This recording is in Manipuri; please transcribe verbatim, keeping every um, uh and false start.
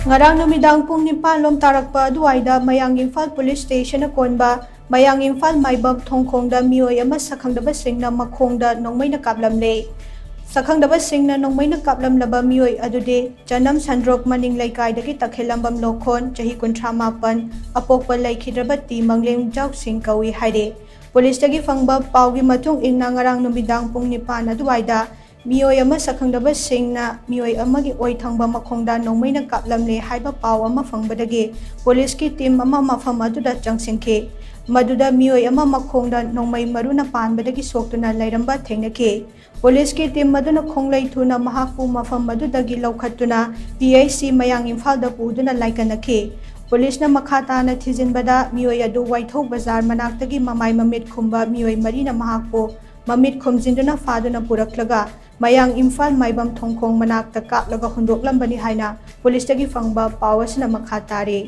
ꯉꯔꯥꯡ ꯅꯨꯃꯤꯗꯥꯡ ꯄꯨꯡ ꯅꯤꯄꯥꯟ ꯂꯣꯝ ꯇꯥꯔꯛꯄ ꯑꯗꯨꯋꯥꯏꯗ ꯃꯌꯥꯡ ꯏꯝꯐꯥꯜ ꯄꯨꯂꯤꯁ ꯁ꯭ꯇꯦꯁꯟ ꯑꯀꯣꯟꯕ ꯃꯌꯥꯡ ꯏꯝꯐꯥꯜ ꯃꯥꯏꯕꯝ ꯊꯣꯡꯈꯣꯡꯗ ꯃꯤꯑꯣꯏ ꯑꯃ ꯁꯛꯈꯪꯗꯕꯁꯤꯡꯅ ꯃꯈꯣꯡꯗ ꯅꯣꯡꯃꯩꯅ ꯀꯥꯞꯂꯝꯂꯦ꯫ ꯁꯛꯈꯪꯗꯕꯁꯤꯡꯅ ꯅꯣꯡꯃꯩꯅ ꯀꯥꯞꯂꯝꯂꯕ ꯃꯤꯑꯣꯏ ꯑꯗꯨꯗꯤ ꯆꯅꯝ ꯁꯟꯗ꯭ꯔꯣꯛ ꯃꯅꯤꯡ ꯂꯩꯀꯥꯏꯗꯒꯤ ꯇꯈꯦꯜꯂꯝꯕꯝ ꯂꯣꯛꯈꯣꯟ, ꯆꯍꯤ ꯀꯨꯟꯊ꯭ꯔꯥ ꯃꯥꯄꯟ, ꯑꯄꯣꯛꯄ ꯂꯩꯈꯤꯗ꯭ꯔꯕ ꯇꯤ ꯃꯪꯂꯦꯝ ꯖꯥꯎꯁꯤꯡ ꯀꯧꯏ ꯍꯥꯏꯔꯤ꯫ ꯄꯨꯂꯤꯁꯇꯒꯤ ꯐꯪꯕ ꯄꯥꯎꯒꯤ ꯃꯇꯨꯡ ꯏꯟꯅ ꯉꯔꯥꯡ ꯅꯨꯃꯤꯗꯥꯡ ꯄꯨꯡ ꯅꯤꯄꯥꯟ ꯑꯗꯨꯋꯥꯏꯗ ꯃꯤꯑꯣꯏ ꯑꯃ ꯁꯛꯈꯪꯗꯕꯁꯤꯡꯅ ꯃꯤꯑꯣꯏ ꯑꯃꯒꯤ ꯑꯣꯏ ꯊꯪꯕ ꯃꯈꯣꯡꯗ ꯅꯣꯡꯃꯩꯅ ꯀꯥꯞꯂꯝꯂꯦ ꯍꯥꯏꯕ ꯄꯥꯎ ꯑꯃ ꯐꯪꯕꯗꯒꯤ ꯄꯨꯂꯤꯁꯀꯤ ꯇꯤꯝ ꯑꯃ ꯃꯐꯝ ꯑꯗꯨꯗ ꯆꯪꯁꯤꯟꯈꯤ꯫ ꯃꯗꯨꯗ ꯃꯤꯑꯣꯏ ꯑꯃ ꯃꯈꯣꯡꯗ ꯅꯣꯡꯃꯩ ꯃꯔꯨꯅ ꯄꯥꯟꯕꯗꯒꯤ ꯁꯣꯛꯇꯨꯅ ꯂꯩꯔꯝꯕ ꯊꯦꯡꯅꯈꯤ꯫ ꯄꯨꯂꯤꯁꯀꯤ ꯇꯤꯝ ꯑꯗꯨꯅ ꯈꯣꯡꯂꯩ ꯊꯨꯅ ꯃꯍꯥꯛꯄꯨ ꯃꯐꯝ ꯑꯗꯨꯗꯒꯤ ꯂꯧꯈꯠꯇꯨꯅ ꯄꯤ ꯑꯩꯆ ꯁꯤ ꯃꯌꯥꯡ ꯏꯝꯐꯥꯜꯗ ꯄꯨꯗꯨꯅ ꯂꯥꯏꯀꯠꯅꯈꯤ꯫ ꯄꯨꯂꯤꯁꯅ ꯃꯈꯥ ꯇꯥꯅ ꯊꯤꯖꯤꯟꯕꯗ ꯃꯤꯑꯣꯏ ꯑꯗꯨ ꯋꯥꯏꯊꯧ ꯕꯖꯥꯔ ꯃꯅꯥꯛꯇꯒꯤ ꯃꯃꯥꯏ ꯃꯃꯤꯠ ꯈꯨꯝꯕ ꯃꯤꯑꯣꯏ ꯃꯔꯤꯅ ꯃꯍꯥꯛꯄꯨ ꯃꯃꯤꯠ ꯈꯨꯝꯖꯤꯟꯗꯨꯅ ꯐꯥꯗꯨꯅ ꯄꯨꯔꯛꯂꯒ ꯃꯌꯥꯡ ꯏꯝꯐꯥꯜ ꯃꯥꯏꯕꯝ ꯊꯣꯡꯈꯣꯡ ꯃꯅꯥꯛꯇ ꯀꯥꯞꯂꯒ ꯍꯨꯟꯗꯣꯛꯂꯝꯕꯅꯤ ꯍꯥꯏꯅ ꯄꯨꯂꯤꯁꯇꯒꯤ ꯐꯪꯕ ꯄꯥꯎ ꯑꯁꯤꯅ ꯃꯈꯥ ꯇꯥꯔꯤ꯫